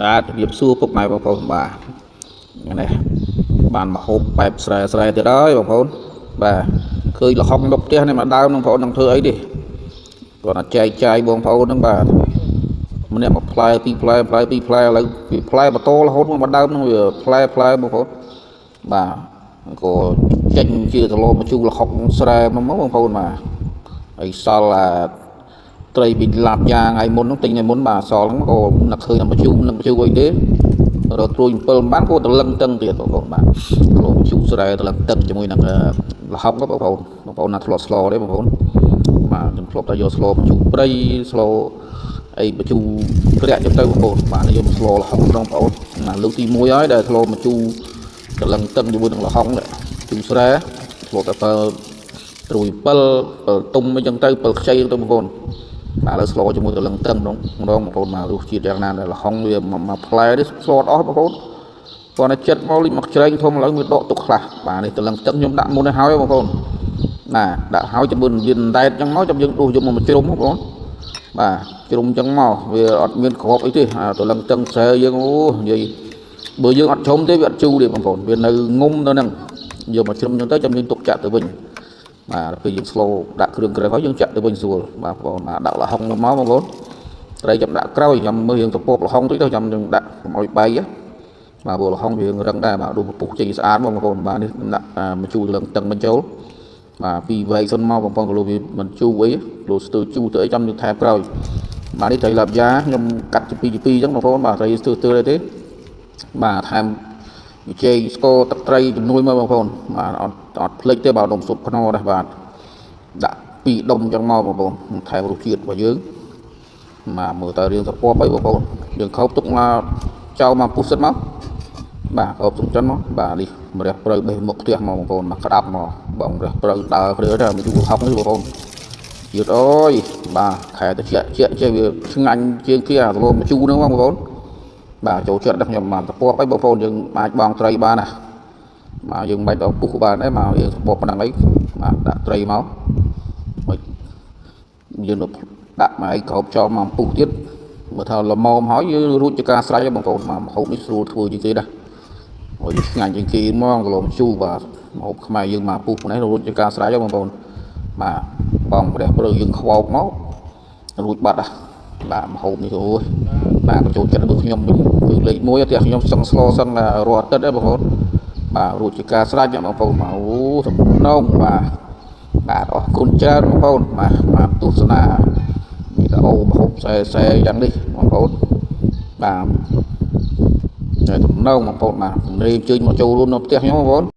បាទជំរាបសួរពុកម៉ែបងប្អូនបាទនេះបានមកហូបបែបស្រែស្រែទៀតហើយបងប្អូនបាទឃើញល្ហុងនៅផ្ទះនេះមកដើមនឹងបងប្អូននឹងធ្វើអីទេគាត់តែចែកចាយបងប្អូនហ្នឹងបាទម្នាក់មួយផ្លែពីរផ្លែផ្លែពីរផ្លែឥឡូវពីផ្លែបន្តរហូតមកដើមហ្នឹងវាផ្លែផ្លែបងប្អូនបាទក៏ចេញជាសឡមជូរល្ហុងស្រែមកបងប្អូនបាទហើយសល់អា ត្រីពីឡាប់យ៉ាងថ្ងៃមុនហ្នឹងទិញថ្ងៃមុនបាទសល់ហ្នឹងក៏នឹកឃើញតែបញ្ជូនឹងបញ្ជូអីទេរត់ត្រួយ7បានក៏តលឹងតឹងទៀតបងប្អូនបាទធ្លាប់បញ្ជូស្រែតលឹងតឹងជាមួយនឹងលហុកបងប្អូនបងប្អូនណាធ្លាប់ស្លទេបងប្អូនបាទខ្ញុំធ្លាប់តែយកស្លបញ្ជូព្រៃស្លអីបញ្ជូក្រាក់ចឹងទៅបងប្អូនបាទយកមកស្លលហុកបងប្អូនណាលើកទី1ហើយដែលធ្លាប់បញ្ជូតលឹងតឹងជាមួយនឹងលហុកនេះជូស្រែធ្លាប់តែប្រើត្រួយ7 7ទុំអីចឹងទៅ7ខ្ចីចឹងទៅបងប្អូន បាទឥឡូវស្លជាមួយទៅលឹងតឹងម្ដងម្ដងបងប្អូនមករសជាតិយ៉ាងណាដែលល្ហុងវាមកផ្លែនេះស្លអត់អស់បងប្អូនគាត់តែចិត្តមកលិចមកច្រែងធំឥឡូវវាដកទុកខ្លះបាទនេះទៅលឹងតឹងខ្ញុំដាក់មុនឲ្យហើយបងប្អូនបាទដាក់ហើយចាំវាដែតចឹងមកចាំយើងដួសយកមកជ្រុំបងប្អូនបាទជ្រុំចឹងមកវាអត់មានក្របអីទេទៅលឹងតឹងស្រែយើងអូនិយាយបើយើងអត់ជ្រុំទេវាអត់ជូរទេបងប្អូនវានៅងុំនៅហ្នឹងយកមកជ្រុំចឹងទៅចាំយើងទុកចាក់ទៅវិញ បាទពេលយើងស្លដាក់គ្រឿងក្រៅហើយយើងចាក់ទៅវិញស្រួលបាទបងប្អូនបាទដាក់ល្ហុងមកបងប្អូនត្រីចាំដាក់ក្រោយខ្ញុំមើលយើងតពកល្ហុងតិចទៅចាំយើងដាក់កុំឲ្យបែកបាទព្រោះល្ហុងវារឹងដែរបាទដូចពពុះចេញស្អាតបងប្អូនបាទនេះដាក់ម្ជូរលឹងតឹងបញ្ចូលបាទពីរវែកសិនមកបងប្អូនកលោវាមិនជូរអីលោស្ទើជូរទៅអីចាំយើងថែមក្រោយបាទនេះត្រីឡាប់យ៉ាខ្ញុំកាត់ជាពីរពីរអញ្ចឹងបងប្អូនបាទត្រីស្ទើស្ទើទេបាទថែមចេកស្ករទឹកត្រីជំនួយមកបងប្អូនបាទអត់អត់ភ្លេចទេបាទដុំស៊ុបខ្នុរដែរបាទ ដាក់ពីរដុំចឹងមកបងប្អូនថែមរសជាតិរបស់យើងបាទមើលតើរឿងសពប់អីបងប្អូនយើងខោបទុកមកចោលមកពុះសិតមកបាទខោបទុកចឹងមកបាទនេះម្រះព្រៅបេះមុខផ្ទះមកបងប្អូនមកក្តាប់មកបងម្រះព្រៅដើរគ្នាទៅមកយូរហុកនេះបងប្អូនទៀតអើយបាទខែទៅជាក់ជាក់ចេះវាឆ្ងាញ់ជាងគេអាសឡមជូរហ្នឹងបងប្អូនបាទចូលចិត្តដល់ខ្ញុំបាទសពប់អីបងប្អូនយើងអាចបងត្រីបានណាបាទយើងមិនបាច់ដល់ពុះបានដែរបាទយើងសពប់ប៉ុណ្ណឹងអីបាទដាក់ត្រីមក មិនយើងដាក់មកឲ្យក្របចោលមកពុះទៀតបើថាល្មមហើយយើងរួចជាការស្រេចហើយបងប្អូនមកម្ហូបនេះស្រួលធ្វើជាងគេដែរហើយឆ្ងាញ់ជាងគេហ្មងកន្លងជូរបាទម្ហូបខ្មែរយើងមកពុះនេះរួចជាការស្រេចហើយបងប្អូនបាទបងព្រះព្រៅយើងខ្វោកមករួចបាត់ហ่ะបាទម្ហូបនេះអូយបាទបញ្ចូលចិត្តរបស់ខ្ញុំវិញគឺលេខ1ផ្ទះខ្ញុំសឹងស្លសឹងរាល់អាទិត្យហើយបងប្អូនបាទរួចជាការស្រេចបងប្អូនបាទអូសំណងបាទ បាទអរគុណច្រើនបងប្អូនបាទបានទស្សនាវីដេអូម្ហូបសែសែយ៉ាងនេះបងប្អូនបាទតែទំនងបងប្អូនបាទជំរាបជើញមកចូលរួមនៅផ្ទះខ្ញុំបងប្អូន។